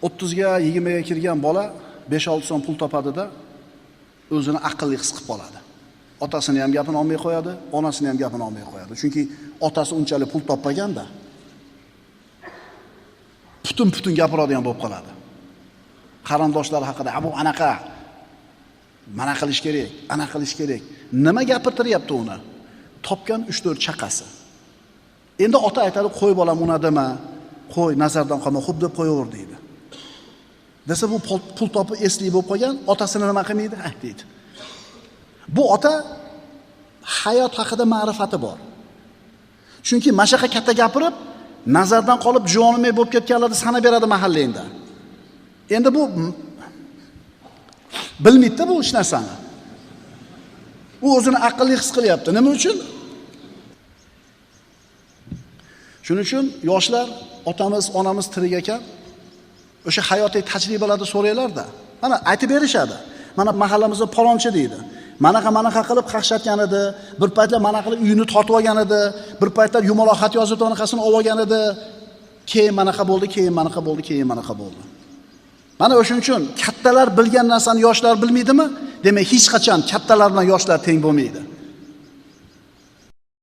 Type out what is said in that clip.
30 ga 20 ga kirgan bola 5-6 so'm pul topadida o'zini aqlli his qilib qoladi. Otasini ham gapini olmay qo'yadi, onasini ham gapini olmay qo'yadi. Chunki otasi unchalik pul topmaganda butun-butun gapiradigan bo'lib qoladi. Qarindoshlar haqida, "Bu anaqa, mana qilish kerak, ana qilish kerak." Nima gapirtiryapti uni? Topgan 3-4 chaqasi. Endi ota aytadi, "Qo'y bolam, uni dema, qo'y, nazardan qolma, xo'p deb qo'yaver" deydi. Desa bu pul topib esli bo'lib qolgan, otasini nima qilmaydi? Ha deydi. Bu ota hayot haqida ma'rifati bor. Chunki mashaqa katta gapirib, nazardan qolib jonimay bo'lib ketganlarni sanab beradi mahalla endi. Endi bu bilmaydi-da bu hech narsani. U o'zini aqlli his qilyapti. Nima uchun? Shuning uchun yoshlar, otamiz, onamiz tirik ekan, o'sha hayotiy tajribalarni so'raylar-da. Mana aytib berishadi. Mana mahallamizda palonchi deydi. Manaqa qilib qaqshatgan edi, bir paytlar mana qilib uyini tortib olgan edi, bir paytlar yumaloq xat yozib anaqasini olib olgan edi. Keyin manaqa bo'ldi, keyin manaqa bo'ldi, keyin manaqa bo'ldi. Mana o'shuning uchun kattalar bilgan narsani yoshlar bilmaydimi? Demak, hech qachon kattalar bilan yoshlar teng bo'lmaydi.